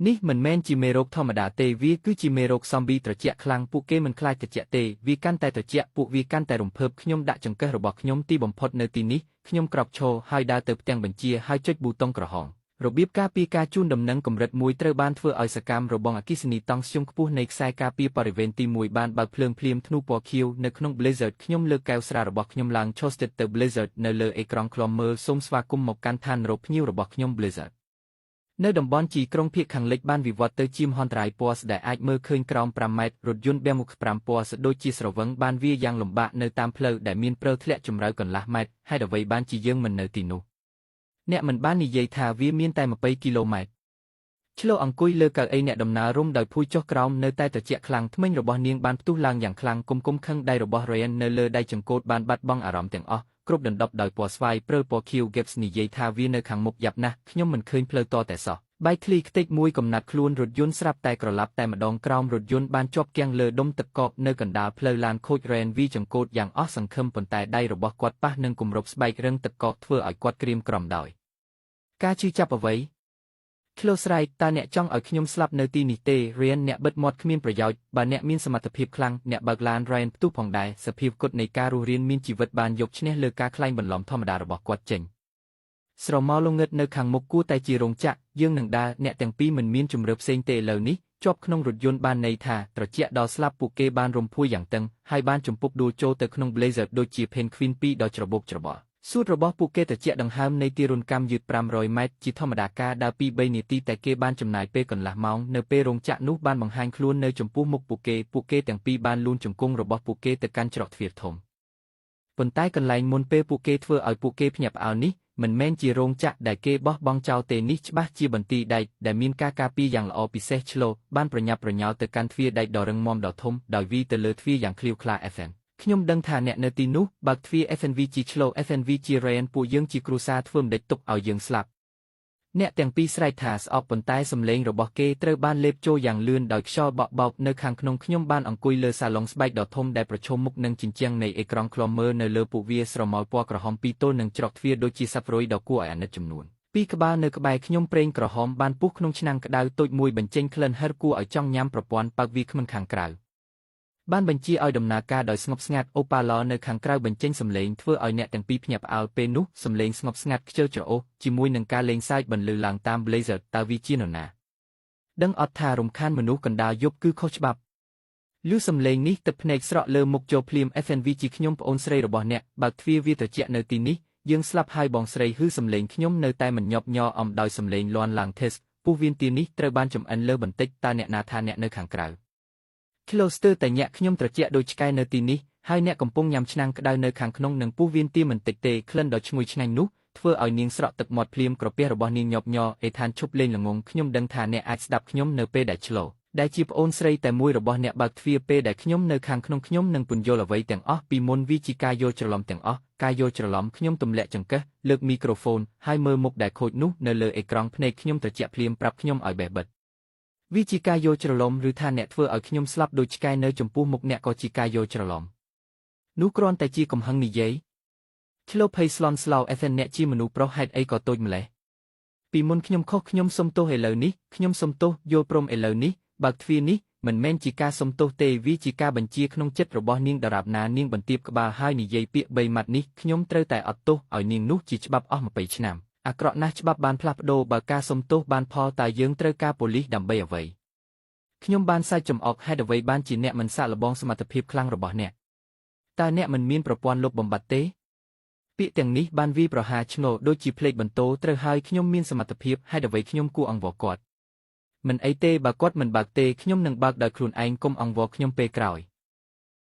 នេះមិនមែនជាមេរោគធម្មតាទេវាគឺជាមេរោគសំប៊ីត្រជាក់ខ្លាំងពួកគេមិនខ្លាចត្រជាក់ទេវាកាន់តែត្រជាក់ពួកវាកាន់តែរំភើបខ្ញុំដាក់ចង្កឹះរបស់ខ្ញុំទីបំផុតនៅទីនេះខ្ញុំក្រោកឈរហើយដើរទៅផ្ទាំងបញ្ជាហើយចុចប៊ូតុងក្រហមរបៀបការពារការជូនដំណឹងកម្រិតមួយត្រូវបានធ្វើឲ្យសកម្មរបងអគ្គិសនីតង់ស្យុងខ្ពស់នៃខ្សែការពារបរិវេណទី1បានបើកភ្លើងភ្លាមធ្នូពណ៌ខៀវនៅក្នុង Blizzard ខ្ញុំលើកកែវស្រារបស់ខ្ញុំឡើងឈរស្ថិតទៅ Blizzard នៅលើអេក្រង់ឃ្លាំមើលសូមស្វាគមន៍មកកាន់ឋាននរកភ្ញៀវរបស់ខ្ញុំ Blizzard នៅតំបន់ជីក្រុងភាគខាងលិចបានវិវត្តទៅជាមហន្តរាយពណ៌ស្ដែលអាចមើលឃើញក្រោម5ម៉ែត្ររថយន្ត BMW 5ពណ៌ស្ដូចជាស្រវឹងបានវាយ៉ាងលំបាកនៅតាមផ្លូវដែលមានព្រិលធ្លាក់ជម្រៅកន្លះម៉ែត្រហេតុអ្វីបានជាយើងមិននៅទីនោះអ្នកមិនបាននិយាយថាវាមានតែ20គីឡូម៉ែត្រឆ្លូអង្គុយលើកៅអីអ្នកដំណើររុំដោយភួយចុះក្រោមនៅតែត្រជាក់ខ្លាំងធ្មេញរបស់នាងបានផ្ទុះឡើងយ៉ាងខ្លាំងគុំគុំខឹងដៃរបស់ Ryan នៅលើដៃចង្កូតបានបាត់បង់អារម្មណ៍ទាំងអស់គ្រប់ដណ្ដប់ដោយពណ៌ស្វាយព្រើលពណ៌ខៀវ Gibbs និយាយថាវានៅខាងមុខយ៉ាប់ណាស់ខ្ញុំមិនឃើញផ្លូវតតែសោះបែកធ្លីខ្ទេចមួយកំណាត់ខ្លួនរថយន្តស្រាប់តែក្រឡាប់តែម្ដងក្រោមរថយន្តបានជាប់គាំងលើដុំទឹកកកនៅកណ្ដាលផ្លូវឡានខូចរ៉េនវីចង្កូតយ៉ាងអស់សង្ឃឹមប៉ុន្តែដៃរបស់គាត់ប៉ះនឹងគម្របស្បែករឹងទឹកកកធ្វើឲ្យគាត់ក្រៀមក្រំដោយការឈឺចាប់អ្វីឆ្លោស្រែកតើអ្នកចង់ឲ្យខ្ញុំស្លាប់នៅទីនេះទេរៀនអ្នកបិទមាត់គ្មានប្រយោជន៍បើអ្នកមានសមត្ថភាពខ្លាំងអ្នកបើកឡាន Ryan ផ្ទុះផងដែរសភាពគុតនៃការរស់រានមានជីវិតបានយកឈ្នះលើការក្លែងបន្លំធម្មតារបស់គាត់ចេញស្រមោលងឹតនៅខាងមុខគួរតែជារោងចក្រយើងនឹងដើរអ្នកទាំងពីរមិនមានជំរឿផ្សេងទេឥឡូវនេះជាប់ក្នុងរថយន្តបានន័យថាត្រជាក់ដល់ស្លាប់ពួកគេបានរំភួយយ៉ាងតឹងហើយបានជំពប់ដួលចូលទៅក្នុង Blizzard ដូចជា Penguin 2ដ៏ច្របូកច្របល់សួតរបស់ពួកគេត្រជាក់ដង្ហើមនៃទារុណកម្មយឺត500ម៉ែត្រជាធម្មតាការដើរពី3នាទីតែគេបានចំណាយពេលកន្លះម៉ោងនៅពេលរោងចក្រនោះបានបង្ហាញខ្លួននៅចំពោះមុខពួកគេពួកគេទាំងពីរបានលូនជង្គង់របស់ពួកគេទៅកាន់ច្រកទ្វារធំប៉ុន្តែកន្លែងមុនពេលពួកគេធ្វើឲ្យពួកគេភ្ញាក់ផ្អើលនេះមិនមែនជារោងចក្រដែលគេបោះបង់ចោលទេនេះច្បាស់ជាបន្ទាយដែកដែលមានការការពារយ៉ាងល្អពិសេសឆ្លូបានប្រញាប់ប្រញាល់ទៅកាន់ទ្វារដែកដ៏រឹងមាំដ៏ធំដោយវីទៅលើទ្វារយ៉ាងឃ្លាវខ្លា FN ខ្ញុំដឹងថាអ្នកនៅទីនោះបើកទ្វារ FNVG ឆ្លូ FNVG Ryan ពួកយើងជាគ្រួសារធ្វើមិនដេចទុកឲ្យយើងស្លាប់អ្នកទាំងពីរស្រែកថាស្អប់ប៉ុន្តែសំឡេងរបស់គេត្រូវបានលេបចូលយ៉ាងលឿនដោយខ្យល់បក់បោកនៅខាងក្នុងខ្ញុំបានអង្គុយលើសាឡុងស្បែកដ៏ធំដែលប្រឈមមុខនឹងជញ្ជាំងនៃអេក្រង់ឃ្លាំមើលនៅលើពួកវាស្រមោលពណ៌ក្រហមពីរទល់នឹងច្រកទ្វារដូចជាសត្វរុយដ៏គួរឲ្យអាណិតចំនួនពីរក្បាលនៅក្បែរខ្ញុំប្រេងក្រហមបានពុះក្នុងឆ្នាំងក្តៅតូចមួយបញ្ចេញក្លិនហិរគួរឲ្យចង់ញ៉ាំប្រព័ន្ធបើកវាគ្មិនខាងក្រៅបានបញ្ជាឲ្យដំណើរការដោយស្ងប់ស្ងាត់អូប៉ាឡនៅខាងក្រៅបញ្ចេញសំឡេងធ្វើឲ្យអ្នកទាំងពីរភ្ញាក់ផ្អើលពេលនោះសំឡេងស្ងប់ស្ងាត់ខ្ជិលច្រអូសជាមួយនឹងការលេងសើចបន្លឺឡើងតាម Blizzard តើវាជានរណាដឹងអត់ថារំខានមនុស្សកណ្ដាលយប់គឺខុសច្បាប់ឮសំឡេងនេះទឹកភ្នែកស្រក់លើមុខចូលភ្លាម FNV ជាខ្ញុំប្អូនស្រីរបស់អ្នកបើកទ្វារវាត្រជាក់នៅទីនេះយើងស្លាប់ហើយបងស្រីហឺសំឡេងខ្ញុំនៅតែមិនញាប់ញ័រអំដោយសំឡេងលាន់ឡើង test ពោះវៀនទានេះត្រូវបានចំអិនលើបន្តិចតើអ្នកណាថាអ្នកនៅខាងក្រៅ Closter តែញាក់ខ្ញុំត្រជាក់ដូចឆ្កែនៅទីនេះហើយអ្នកកំពុងញ៉ាំឆ្នាំងក្តៅនៅខាងក្នុងនឹងពោះវៀនទាមិនតិចទេក្លិនដ៏ឈ្ងុយឆ្ងាញ់នោះធ្វើឲ្យនាងស្រក់ទឹកមាត់ភ្លាមក្រពះរបស់នាងញាប់ញ័រអេឋានឈប់លេងល្ងងខ្ញុំដឹងថាអ្នកអាចស្ដាប់ខ្ញុំនៅពេលដែលឆ្លោដែលជាប្អូនស្រីតែមួយរបស់អ្នកបើកទ្វារពេលដែលខ្ញុំនៅខាងក្នុងខ្ញុំនឹងពន្យល់អ្វីទាំងអស់ពីមុនវាជាការយល់ច្រឡំទាំងអស់ការយល់ច្រឡំខ្ញុំទម្លាក់ចង្កឹះលើកមីក្រូហ្វូនហើយមើលមុខដែលខូចនោះនៅលើអេក្រង់ភ្នែកខ្ញុំត្រជាក់ភ្លាមប្រាប់ខ្ញុំឲ្យបេះបិទវាជាការយល់ច្រឡំឬថាអ្នកធ្វើឲ្យខ្ញុំស្លាប់ដូចឆ្កែនៅចំពោះមុខអ្នកក៏ជាការយល់ច្រឡំនោះគ្រាន់តែជាកំហឹងនិយាយឆ្លោភ័យស្លន់ស្លោ FN អ្នកជាមនុស្សប្រុសហេតុអីក៏តូចម្លេះពីមុនខ្ញុំខុសខ្ញុំសុំទោសឥឡូវនេះខ្ញុំសុំទោសយល់ព្រមឥឡូវនេះបើកទ្វារនេះមិនមែនជាការសុំទោសទេវាជាការបញ្ជាក្នុងចិត្តរបស់នាងដរាបណានាងបន្ទាបក្បាលហើយនិយាយពាក្យបីម៉ាត់នេះខ្ញុំត្រូវតែអត់ទោសឲ្យនាងនោះជាច្បាប់អស់20ឆ្នាំអាក្រក់ណាស់ច្បាប់បានផ្លាស់ប្ដូរបើការសុំទោសបានផលតើយើងត្រូវការប៉ូលីសដើម្បីអ្វីខ្ញុំបានសាច់ចំអកហេតុអ្វីបានជាអ្នកមិនសាកល្បងសមត្ថភាពខ្លាំងរបស់អ្នកតើអ្នកមិនមានប្រព័ន្ធលុបបំបាត់ទេពាក្យទាំងនេះបានវាយប្រហារឆ្នូដូចជាភ្លេចបន្ទោត្រូវហើយខ្ញុំមានសមត្ថភាពហេតុអ្វីខ្ញុំគួរអង្វរគាត់មិនអីទេបើគាត់មិនបើកទេខ្ញុំនឹងបើកដោយខ្លួនឯងកុំអង្វរខ្ញុំពេលក្រោយ។